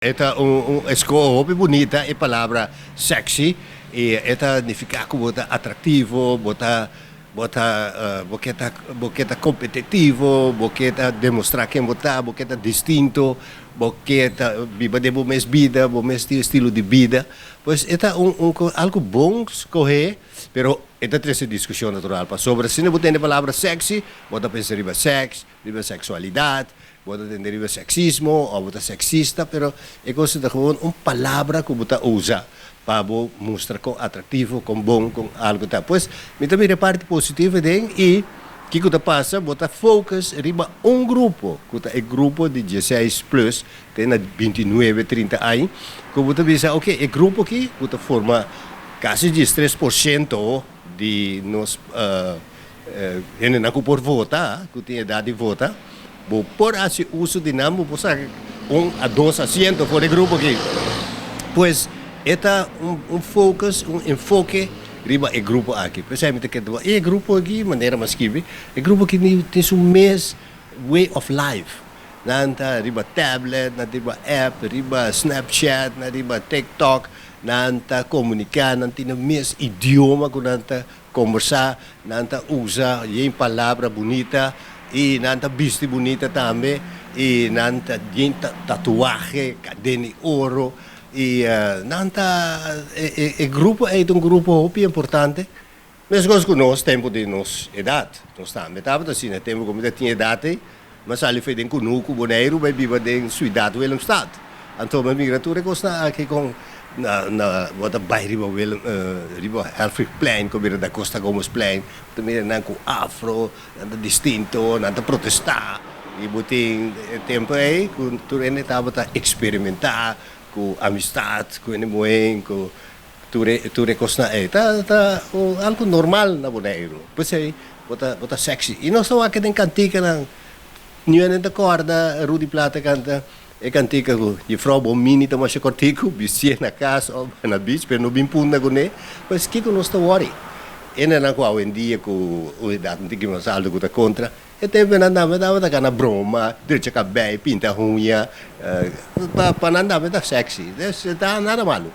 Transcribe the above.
E ta un eskoho hopi bunita e palabra sexy i e ta nifiká ku bo ta atraktivo, bo ta bo ta bo ke ta bo ke ta kompetitivo, bo ke ta demostrá ken bo ta, bo ke ta distinto, bo ke ta biba den bo mes bida, bo mes estilo di bida. Pues e ta un un algu bon skohé, pero e ta trese diskushon natural pasobra si no bo tende e palabra sexy bo ta pensa riba sèks, riba seksualidat, Bo ta tende riba sexismo of bo ta sexista, pero e cosa ta gewoon un palabra cu bo ta usa pa bo mustra con atractivo, con bon, con algo ta. Pues mi ta mira e parti positivo aden y kico ta pasa, bo ta focus riba un grupo cu ta e grupo di dieseis plus te na bintinuebe, trinta aña, cu bo ta bisa ok, e grupo aki cu ta forma casi 13% di nos Hendenan ku por vota, ku tin edat di vota, bo por hasi uso di nan, bo por saka un a dos asiento for e grupo aki. Pues e ta un focus, un enfoke riba e grupo aki. P'esei mi ta kere dua e grupo aki, manera mi a skibi, e grupo aki tin su mes way of life. Nan ta riba tablet, nan ta riba app, riba Snapchat, nan riba TikTok, nan ta komuniká, nan tin e mes idioma ku nan ta Kombersá, nan ta usa yen palabra bunita i nan ta bisti bunita tambe i nan ta yen tatuahe, kadena di oro i nan ta e grupo ei ta un grupo hopi importante meskos ku nos tempu di nos edat nos tambe tabata asina tempu ku mi ta tin edat ei. Mi a sali fo'i den kunuku Boneiru bai biba den suidat Willemstad. Anto mi a mira tur e kosnan aki kon na na bo ta bai riba Willem riba Helfrichplein ku a bira Da Costa Gomezplein bo ta mira nan ku afro, nan ta distinto, nan ta protestá i bo tin e tempu ei ku tur hende tabata eksperimentá ku amistat ku hende muhé ku tur e tur e kosnan ei ta ta algu normal na Boneiru. P'esei Bo ta bo ta sexy. I nos ta wak den kantikanan. Niun ta kòrda Rudy Plata kanta e kantika ku Jefrou bo mini ta masha kòrtiku, bistié na kas òf na beach pero no bin punda kuné. Pues kiko nos ta wòri? Hendenan ku awendia ku un edat un tiki mas altu ku ta kontra e tempunan tambe tabata gana broma, drecha kabei, pinta huña, pa nan tambe ta sexy. Des ta nada malu.